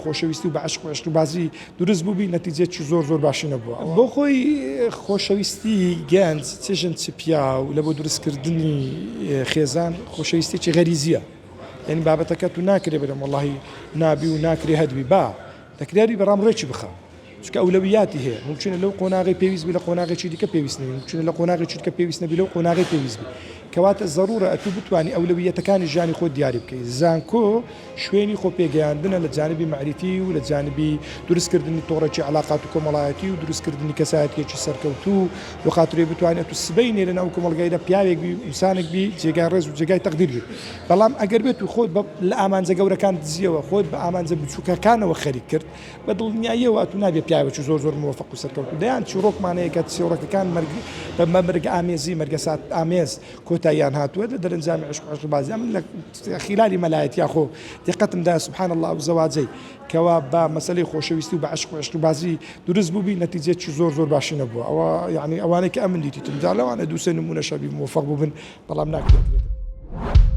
خۆشەویستی و بە عەشق و عیشقبازی دروست بووبی نەتیجەیەکی زۆر زۆر باشی نەبووە. بۆ خۆی خۆشەویستی گەنج چ ژن چ پیاو لە بۆ دروستکردنی خێزان خۆشەویستیەکی غەریزیە یعنی بابەتەکە تو ناکرێ بڵێم وەڵاهی نابی و ناکرێ هەدبی با دەکرێ هەبی بەڵام ڕێکی بخە چونکە ئەولەویاتی هەیە ممکنە لەو قۆناغی پێویست بی لە قۆناغێکی دیکە پێویست نەبی ممکنە لە قۆناغێکی دیکە پێویست نەبی لەو قۆناغی پێویست بی کەواتە زەرورە ئەتوو بتوانی ئەولەویەتەکانی ژیانی خۆت دیاری بکەی زانکۆ شوێنی خۆ پێگەیاندنە لە جانبی مەعریفی و لە جانبی دروستکردنی تۆڕێکی عەلاقات و کۆمەڵایەتی و دروستکردنی کەسایەتیەکی سەرکەوتوو بۆ خاتری بتوانی ئەتوو سبەینێ لە ناو کۆمەڵگایدا پیاوێک بی ئینسانێک بی جێگای ڕێز و جێگای تەقدیر بی بەڵام ئەگەر بێت و خۆت بە لە ئامانجە گەورەکان دزیەوە خۆت بە ئامانجە بچووکەکانەوە خەریک کرد بە دڵنیاییەوە ئەتوو نابێ پیاوێکی زۆر زۆر مۆفەق و سەرکەوتوو دەیان چیڕۆکمان هەیە کە چیڕۆکەکان مەرگ بە مەرگ ئامێزی مەرگەسات ئامێز کۆتاییان هاتووە لە دەرەنجامی عشق و عشقبازی ئەمن لە خیلالی مەلایەتیا خۆ دیقەتم دا سبحان اللە ئەو زەواجەی کەوا بە مەسەلەی خۆشەویستی و بە عشق و عشقبازی دروست بووبی نەتیجەیەکی زۆر زۆر باشی نەبووە ئەوە یعنی ئەوانەی کە ئەمن دیتیتم جا لەوانە دوو سێ نموونەش هەبی موفەق بووبن بەڵام ناکرێت.